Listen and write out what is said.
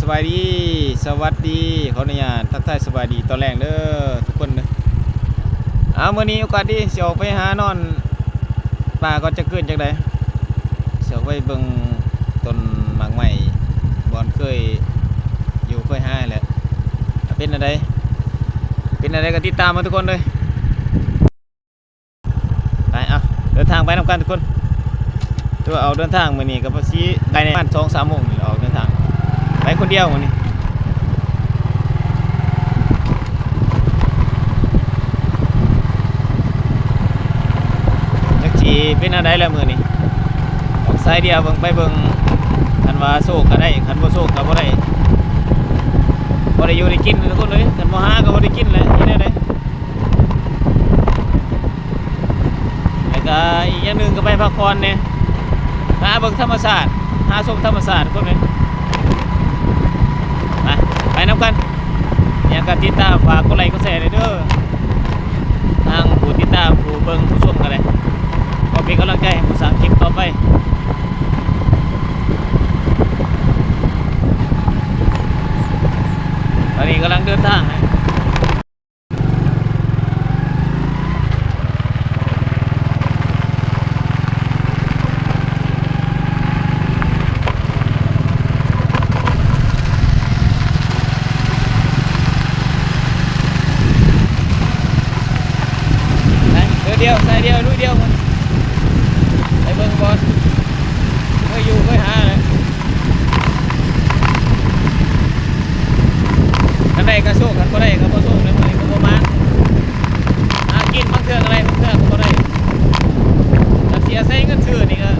ສະບາຍດີ ສະຫວັດດີ ຂໍອະນຸຍາດທັກທາຍສະບາຍດີຕອນແລງເດີທຸກຄົນເດີ. ເອົາ ມື້ນີ້ໂອກາດດີ ຊິອອກໄປຫານອນປ່າກ່ອນ ຈັກຄືນຈັກໃດ ຊິອອກໄປເບິ່ງຕົ້ນໝາກໄມ້ ບ່ອນເຄີຍຢູ່ເຄີຍຫາແຫຼະ. ເປັນແນວໃດ ເປັນແນວໃດກໍຕິດຕາມມາທຸກຄົນເດີ. ໄປ ເອົາ ເດີນທາງໄປນຳກັນທຸກຄົນ. ຖືວ່າອອກເດີນທາງມື້ນີ້ກໍປະມານຊິໄປໃນປະມານສອງສາມໂມງນີ້ແຫຼະ ອອກເດີນທາງ ໄປຄົນດຽວມື້ນີ້. ຈັກຊິເປັນແນວໃດແລ້ວມື້ນີ້ ອອກສາຍດຽວເບິ່ງ ໄປເບິ່ງ ຄັນວ່າໂຊກກໍໄດ້ ຄັນບໍ່ໂຊກກໍບໍ່ໄດ້ ບໍ່ໄດ້ຢູ່ໄດ້ກິນທຸກຄົນເອີຍ. ຄັນບໍ່ຫາກໍບໍ່ໄດ້ກິນແຫຼະ ເຮັດແນວໃດ. ແລ້ວກະອີກຢ່າງໜຶ່ງກໍໄປພັກຜ່ອນແດ່ ຫາເບິ່ງທຳມະຊາດ ຫາຊົມທຳມະຊາດຄົນເອີຍ. ໄປ ໄປນຳກັນ ຫຍັງກໍຕິດຕາມ ຝາກກົດໄລກົດແຊແດ່ເດີ ທາງຜູ້ຕິດຕາມ ຜູ້ເບິ່ງ ຜູ້ຊົມກໍໄດ້ ເພື່ອເປັນກຳລັງໃຈໃຫ້ຜູ້ສ້າງຄລິບຕໍ່ໄປ. ຕອນນີ້ກຳລັງເດີນທາງນະ. ໄປ ເດີດຽວ ສາຍດຽວ ລຸຍດຽວ ໄປເບິ່ງບ່ອນ ເຄີຍຢູ່ເຄີຍຫາແຫຼະ. ຄັນໄດ້ກໍໂຊກ ຄັນບໍ່ໄດ້ກໍບໍ່ໂຊກ ແລ້ວມື້ນີ້ກໍບໍ່ມາ ຫາກິນ ບາງເທື່ອກໍໄດ້ ບາງເທື່ອກໍບໍ່ໄດ້. ຄັນຊິອາໄສເງິນຊື້ນີ້ກໍ